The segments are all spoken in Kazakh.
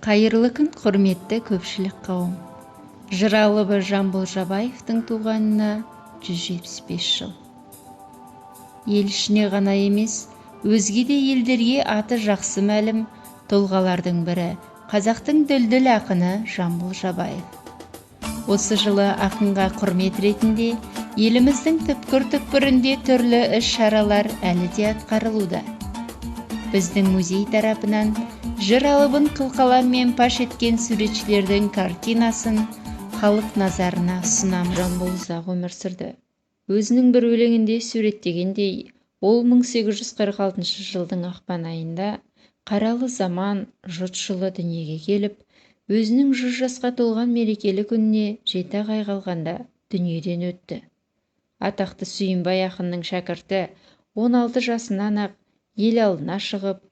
Қайырлы күн, құрметті көпшілік қауым. Жыр алыбы Жамбыл Жабаевтың туғанына 175 жыл. Ел ішіне ғана емес, өзге де елдерге аты жақсы мәлім тұлғалардың бірі қазақтың дүлдүл ақыны Жамбыл Жабаев. Осы жылы ақынға құрмет ретінде еліміздің түпкір-түкпірінде түрлі іс-шаралар әлі де атқарылуда. Біздің музей тарапынан жыр алыбын қылқаламмен паш еткен суретшілердің картинасын халық назарына ұсынамыз. Жамбыл ұзақ өмір сүрді. Өзінің бір өлеңінде суреттегендей, ол 1846 жылдың ақпан айында қаралы заман жұт жылы дүниеге келіп, өзінің 100 жасқа толған мерекелі күніне 7 ай қалғанда дүниеден өтті. Атақты Сүйінбай ақынның шәкірті 16 жасынан-ақ ел алдына шығып,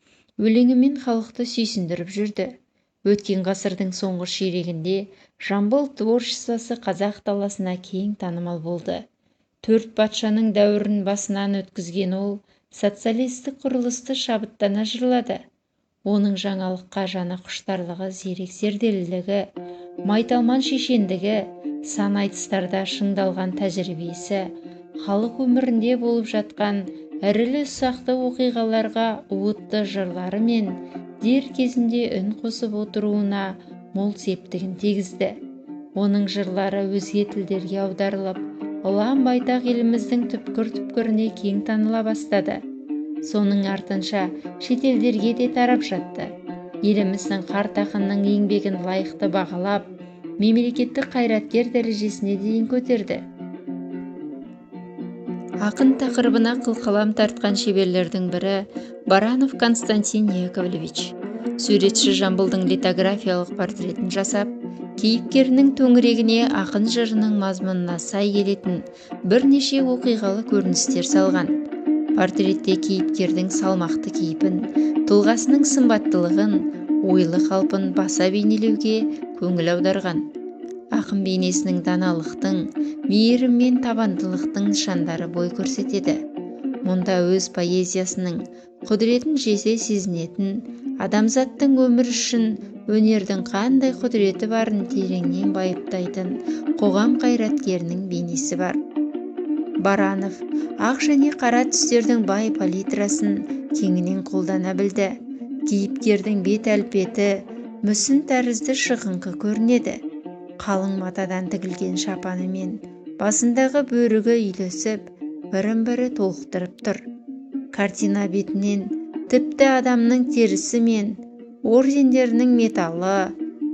өлеңімен халықты сүйсіндіріп жүрді. Өткен ғасырдың соңғы ширегінде Жамбыл творчествосы қазақ даласына кең танымал болды. 4 патшаның дәуірін басынан өткізген ол социалистік құрылысты шабыттана жырлады. Оның жаңалыққа жаны құштарлығы, зерек зерделілігі, майталман шешендігі, сан айтыстарда шыңдалған тәжірибесі, халық өмірінде болып жатқан ірілі-ұсақты оқиғаларға уытты жырлары мен дер кезінде үн қосып отыруына мол септігін тигізді. Оның жырлары өзге тілдерге аударылып, ұлан-байтақ еліміздің түпкір-түпкіріне кең таныла бастады. Соның артынша шетелдерге де тарап жатты. Еліміздің қарт ақынның еңбегін лайықты бағалап, мемлекеттік қайраткер дәрежесіне дейін көтерді. Ақын тақырыбына қылқалам тартқан шеберлердің бірі Баранов Константин Яковлевич. Суретші Жамбылдың литографиялық портретін жасап, кейіпкерінің төңірегіне ақын жырының мазмұнына сай келетін бірнеше оқиғалы көріністер салған. Портретте кейіпкердің салмақты кейпін, тұлғасының сымбаттылығын, ойлы қалпын баса бейнелеуге көңіл аударған. Ақын бейнесінің даналықтың, мейірім мен табандылықтың нышандары бой көрсетеді. Мұнда өз поэзиясының құдіретін жете сезінетін, адамзаттың өмір үшін өнердің қандай құдіреті барын тереңнен байыптайтын қоғам қайраткерінің бейнесі бар. Баранов ақ және қара түстердің бай палитрасын кеңінен қолдана білді. Кейіпкердің бет әлпеті мүсін тәрізді шығыңқы көрінеді. Қалың матадан тігілген шапаны мен басындағы бөрігі үйлесіп, бірін-бірі толықтырып тұр. Картина бетінен тіпті адамның терісі мен ордендерінің металы,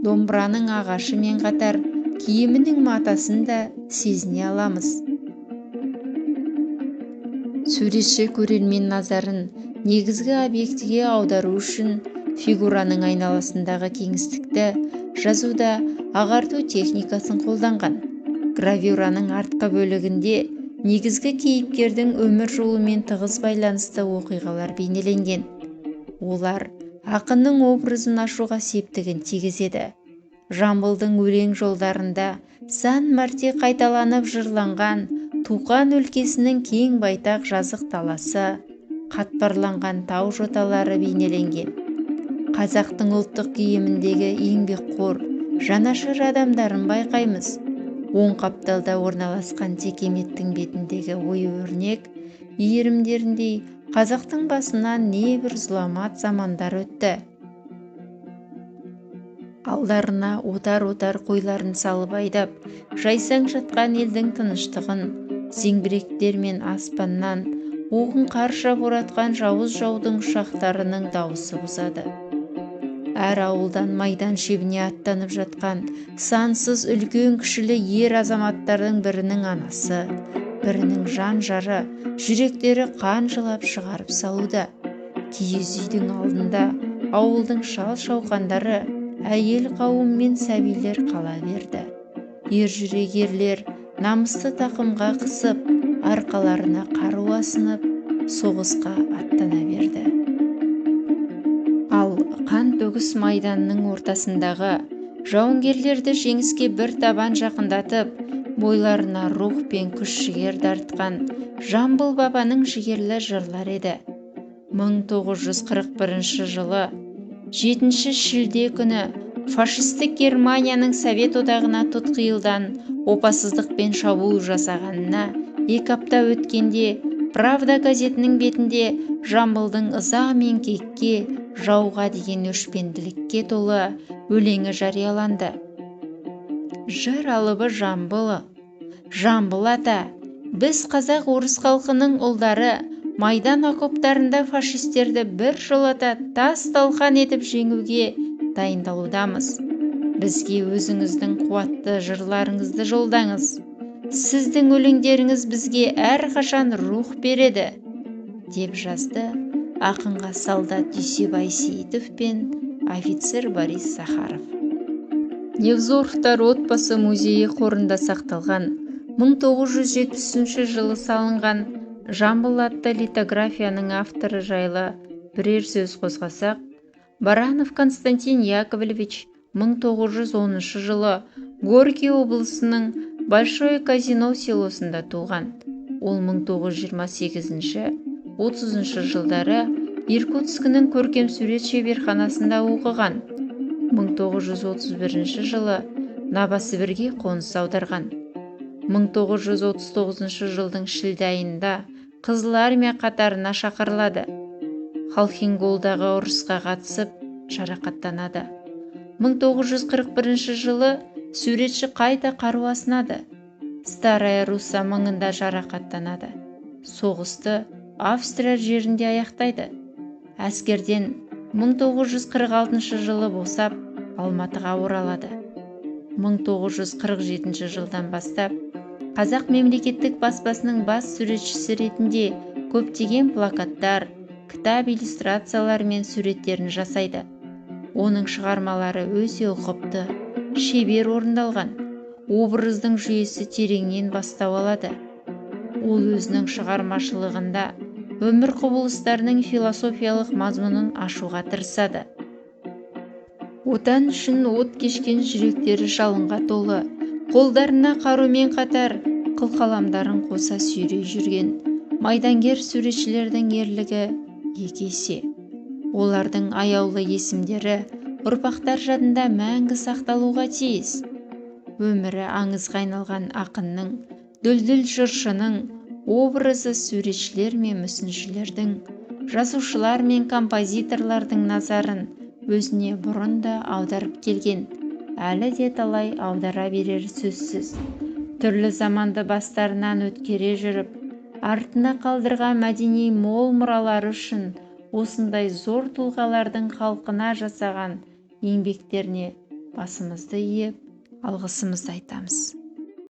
домбыраның ағашы мен қатар киімінің матасын да сезіне аламыз. Суретші көрермен назарын негізгі объектіге аудару үшін фигураның айналасындағы кеңістікті жазуда ағарту техникасын қолданған. Гравюраның артқы бөлігінде негізгі кейіпкердің өмір жолымен тығыз байланысты оқиғалар бейнеленген. Олар ақынның образын ашуға септігін тигізеді. Жамбылдың өлең жолдарында сан мәрте қайталанып жырланған Туқан өлкесінің кең байтақ жазық даласы, қатпарланған тау жоталары бейнеленген. Қазақтың ұлттық киіміндегі еңбекқор, жанашыр адамдарын байқаймыз. Оң қапталда орналасқан текеметтің бетіндегі ою-өрнек иірімдеріндей қазақтың басынан небір зұламат замандар өтті. Алдарына отар-отар қойларын салып айдап, жайсаң жатқан елдің тыныштығын зеңбіректер мен аспаннан оғын қарша боратқан жауыз жаудың ұшақтарының дауысы бұзады. Әр ауылдан майдан шебіне аттанып жатқан сансыз үлкен кішілі ер азаматтардың бірінің анасы, бірінің жан жары, жүректері қан жылап шығарып салуда. Киіз үйдің алдында ауылдың шал-шауқандары, әйел қауым мен сәбилер қала берді. Ер жүрек ерлер намысты тақымға қысып, арқаларына қару асынып, соғысқа аттана берді. Ал қан төгіс майданның ортасындағы жауынгерлерді жеңіске бір табан жақындатып, бойларына рух пен күш-жігер дарытқан Жамбыл бабаның жігерлі жырлар еді. 1941 жылы 7 шілде күні фашистік Германияның Совет одағына тұтқиылдан опасыздықпен шабуыл жасағанына 2 апта өткенде Правда газетінің бетінде Жамбылдың ыза мен кекке, жауға деген өшпенділікке толы өлеңі жарияланды. Жыр алыбы Жамбыл, Жамбыл ата, біз қазақ орыс халқының ұлдары майдан окоптарында фашистерді бір жолата тас талқан етіп жеңуге дайындалудамыз. Бізге өзіңіздің қуатты жырларыңызды жолдаңыз. Сіздің өлеңдеріңіз бізге әрқашан рух береді, деп жазды ақынға солдат Дүйсебай Сейітов пен офицер Борис Сахаров. Невзоровтар отбасы музейі қорында сақталған 1973 жылы салынған Жамбыл атты литографияның авторы жайлы бірер сөз қозғасақ, Баранов Константин Яковлевич 1910 жылы Горький облысының Большое Казино селосында туған. Ол 1928-30 жылдары Иркутскінің көркем сурет шеберханасында оқыған. 1931 жылы Новосібірге қоныс аударған. 1939 жылдың шілде айында Қызыл армия қатарына шақырылады. Халхинголдағы ұрысқа қатысып жарақаттанады. 1941 жылы суретші қайта қару асынады. Старая Русса маңында жарақаттанады. Соғысты Австрия жерінде аяқтайды. Әскерден 1946 жылы босап, Алматыға оралады. 1947 жылдан бастап Қазақ мемлекеттік баспасының бас суретшісі ретінде көптеген плакаттар, кітап иллюстрациялары мен суреттерін жасайды. Оның шығармалары өте ұқыпты, шебер орындалған, образдың жүйесі тереңнен бастау алады. Ол өзінің шығармашылығында өмір құбылыстарының философиялық мазмұнын ашуға тырысады. Отан үшін от кешкен жүректері жалынға толы, қолдарына қарумен қатар қылқаламдарын қоса сүйрей жүрген майдангер суретшілердің ерлігі екі есе. Олардың аяулы есімдері ұрпақтар жадында мәңгі сақталуға тиіс. Өмірі аңызға айналған ақынның, дүлдүл жыршының образы суретшілер мен мүсіншілердің, жазушылар мен композиторлардың назарын өзіне бұрын да аударып келген, әлі де талай аудара берер сөзсіз. Түрлі заманды бастарынан өткере жүріп, артына қалдырған мәдени мол мұралары үшін осындай зор тұлғалардың халқына жасаған еңбектеріне басымызды иіп, алғысымызды айтамыз.